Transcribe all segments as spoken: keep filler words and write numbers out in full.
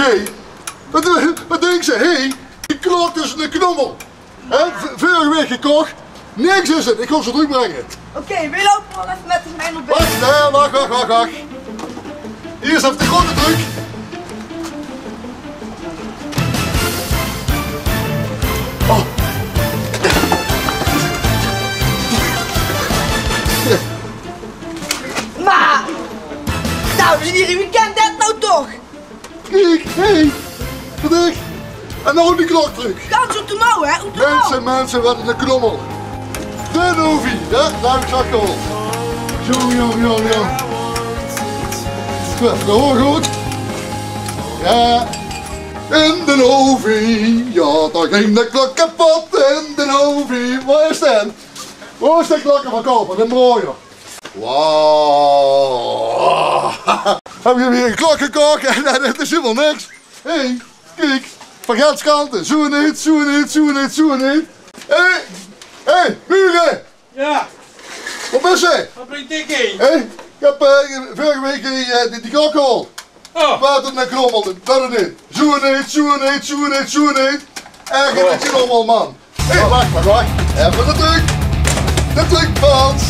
Hé, wat, wat dinks se? Hé, die klok is 'ne knommel. Hè, v-, veurige waek gekoch. Niks is 't. Ich gaon ze trökbringe. Oké, veer loupe waal effe mit de gemein nao binne. Wach, nae, wach, wach, wach, wach. Hie is effe de groete trök. Oh. Mer, dames en hiere, wie kan det noe toch? Kiek, hé. Wat ech? En noe die klok trök. Gans oet de mouw, hè? Oet de mouw. Minse, minse, wat 'ne knommel. De Novi, hè? Dao höb ich zak gehaold. Zo, jao, jao, jao. Zo, effe de hoor good. Jao. In de Novi, jao, dao ging de klok kepot in de Novi. Wo is 'r dan? Wo is de klokkeverkouper? De mooie. Wauw. Höb ich weer 'n klok gekoch en det is hielemaol niks. Hé, kiek. Van gans kante. Zoe neet, zoe neet, zoe neet, zoe neet. Hé, hé, Bure. Jao. Wo bis se? Wat bringk dich hie? Hé, ich höb, eh, veurige waek, eh, die, die klok gehaold. Oh. Waat 'ne knommel, det is 't neet. Zoe neet, zoe neet, zoe neet, zoe neet. Ech 'ne knommel, man. Hé, wach, wach, wach. Effe de trök. De trökpans.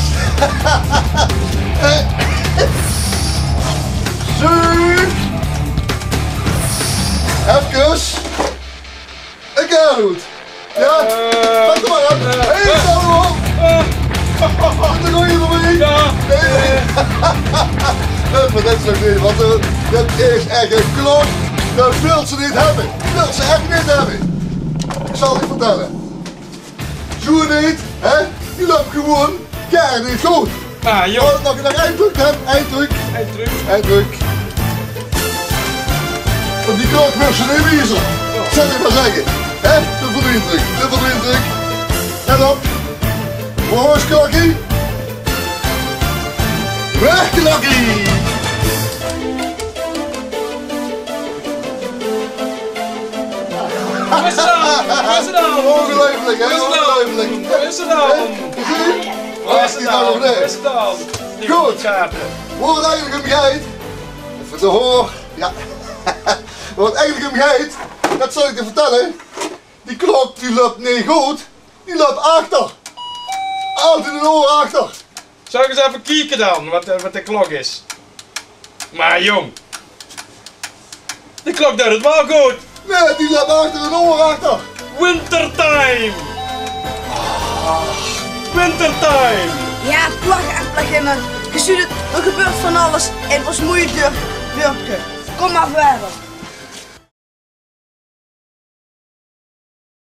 Zoe. Efkes. Ich gaon oet. Jao? Eh, wach mer aan. Eh, hé, eh, hallo. Eh. Zit 'r nog hie bie? Jao. Nae, nae. Eh, mer det is nog neet, want, eh, det is ech 'n klok. Det wils se neet höbbe. Det wils se ech neet höbbe. Ich zal 't dich vertèlle. Zoe neet, hè? Die löp gewoon gaar neet good. Ah, jao. Oh, nog, nog ein trök, hè? Ein trök. Ein trök. Ein trök. Want die klok wils se neet wiezer. Jao. Zal ich mer zègke. Hè? De verdwien trök. De verdwien trök. Let op. Wo is klokkie? Weg, klokkie! Wo is 't dan? Wo is 't dan? Óngeluifelik, hè? Wo is 't dan? Óngeluifelik. Wo is 't dan? Hè? Gezeen? Wo is 't dan? Wo is 't dan? Good. Wo 't eigelik óm geit. Effe de hoor. Jao. Wo 't eigelik óm geit, det zal ich dich vertèlle. Die klok, die löp neet good. Die löp achter. Altied ein oor achter. Zal ich ins effe kieke dan, wat, eh, wat de klok is? Mer jóng, de klok deit 't waal good. Nae, die löp achter, ein oor achter. Wintertime. Wintertime. Jao, plak en plak in. Ge zuut 't, d'r gebeurt van alles in ós moeie dörp, dörpke. Kóm mer wiejer.